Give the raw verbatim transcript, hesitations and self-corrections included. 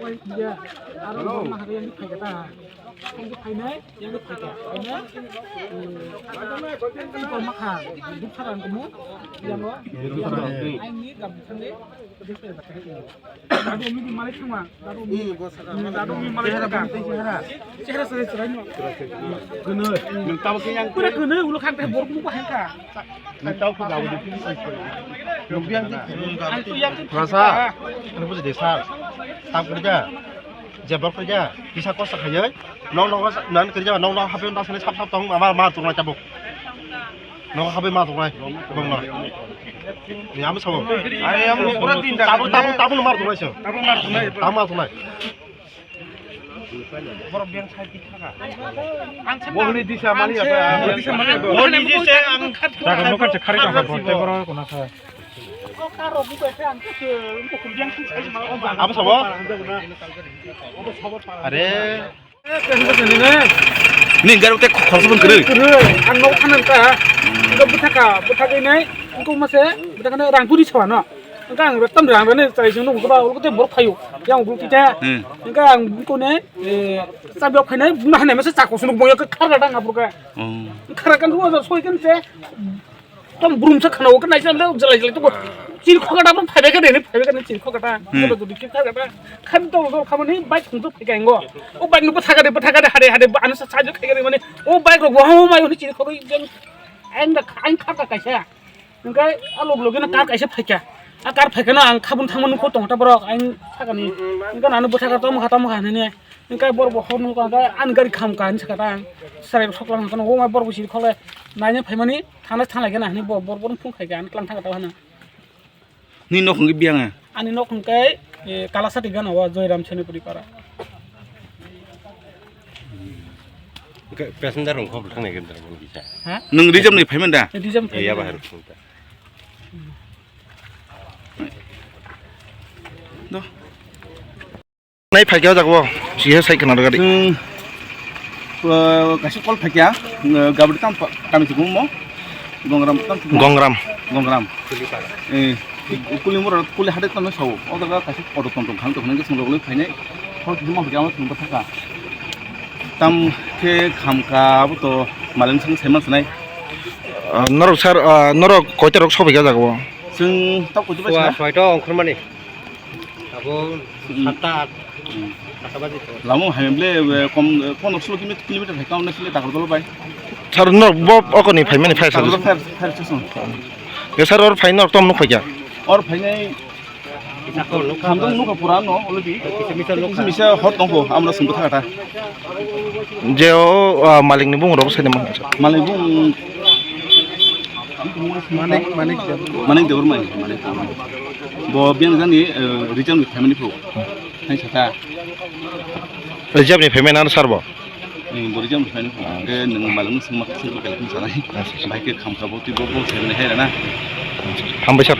Oi, iya. Aro ma ha yang phai kata. Yang phai nai, yang phai kata. Ini, eh, ini kau makha, bukan kamu, yang lo. Ini gam sini. Dadu mi di malai thangma, dadu mi. Dadu mi malai thangma. Chehra sari sari no. Gwnwi. Nwng tamo khe yang pura gwnwi ulo khang teh borok mu bahai kha. Nwng tamo khe jago di. Nwng yang di. Ang tu yang di. Rasa. Ano buji de sir. Tam kerja. Jebak kerja. Bisa kos khayai. Nong nong nan kerja nong nong hape nong sene sap sap tong ama ma tungai tabuk. Nong hape ma tungai. Bang na. Ni am sabo. Ai am pura tin ta. Tabu tabu tabu mar tungai so. Tabu mar tungai. Tabu mar tungai. Borok beng sai di kha. Bo hwnwi disa mani apa? Bo hwnwi disa ang. Jaga no kache khari ka ba te borok ko na kha. Abo sabo? Are. Ni garo te khorsa bun kwrwi. Kwrwi. Ang nok thanan ka. Ang bwthaka, bwthagwi nai. Ang ko mase, bwthakane rang puri sawa no. Ang ang tam rang rane chai jong no ba, ulko te bor phayu. Yang ulko te. Hmm. Ang ang ko ne, eh, chabi ok khainai, buma hanai mase chako sunu boyo ka khar ga dang apur ka. Oh. Khar kan ruwa soi kan se. Tom brum sa khana o kan nai sa le jalai jalai to. Chiri khoka da brum phai ga ne, phai ga ne chiri khoka da. Hmm. Ko do dikhe phai ga da. Khan to do khamani bike khung to phai ga ngo. O bike no bwthaka de, bwthaka de, hare hare, ano sa sa jo khai ga mane. O bike ro bo ha mai ni chiri khoka jeng. Ang da ang khar ka kaisa. Hingke a log loge no kar kaisa phaikha. A kar phaikha no ang khabun thangma nukho tongta borok ang sakani. Hingke ano bwthaka tamo kha tamo kha hinwi. Hingke borok bo hor nukha hingke ani gari kham kha hinwi sakha ta ang. Sarai soklang hingke no o borok bo siri khole naina phaimani thangna thanglai gana hinwi borok borok phung khaikha ang tlang thangkha ta hana. Ni nok hingke biyang a? Ani nok hingke, eh, Kalasati gana o Joyram Senapuri para. Hingke passenger rok khobor thang nai gana rok bisa. Ha? Nwng reserve ni phaimani da? Reserve ni phaimani. Eh, ya bahar phung ta. Do. Nai phaikha o jaga o. Siya sai khna gari. Chwng, uh, kaisa call phaikha, uh, gabri tam pa-, kami tukumo. Gongram tam tukumo. Gongram. Gongram. Eh, kuli mura, kuli hade tamo sao. O jaga kaisa auto tong tong khang tong khang ke song rogoi phainai. Hor kisa ma phaikha ma thung thaka. Tam khe khamkha abo to maleng song saiman sanai. Ah, norok sir, ah, norok koita rok sobai ka jaga o? Chwng tok koita bai Fua sir? Soita ongkhormani. Abo Hmm. Satta at, Hmm. satta baji to. Lamo hai ble, eh, kom, eh, pondro solo kilometer, kilometer hai kauna sile Takarjala bai. Sir, norok bo okoni phaimani phai sir. Takarjala phai, phai sir. Ye sir, or phai norok tom nuk phai kya? Or phainai Kisa kor nukha. Hamdong nukha pura no already. Kisa misa nukha. Kisa misa hot tongkho, amra sungkha thakata. Je o, ah, malikni bung rok sai man. Malik bung. Manik, Manik Debor. Manik Debor mai, Manik Debor mai. Bo biang jani, eh, reserve ni family phu. Hai sata. Reserve ni family na sir bo? Ni bo reserve ni family phu. Ke nung malikni sungma sungkha kala phu sanai. Acha, acha. Bai ke khamkha bo twi bo bo sai hai rana. Hambai sir.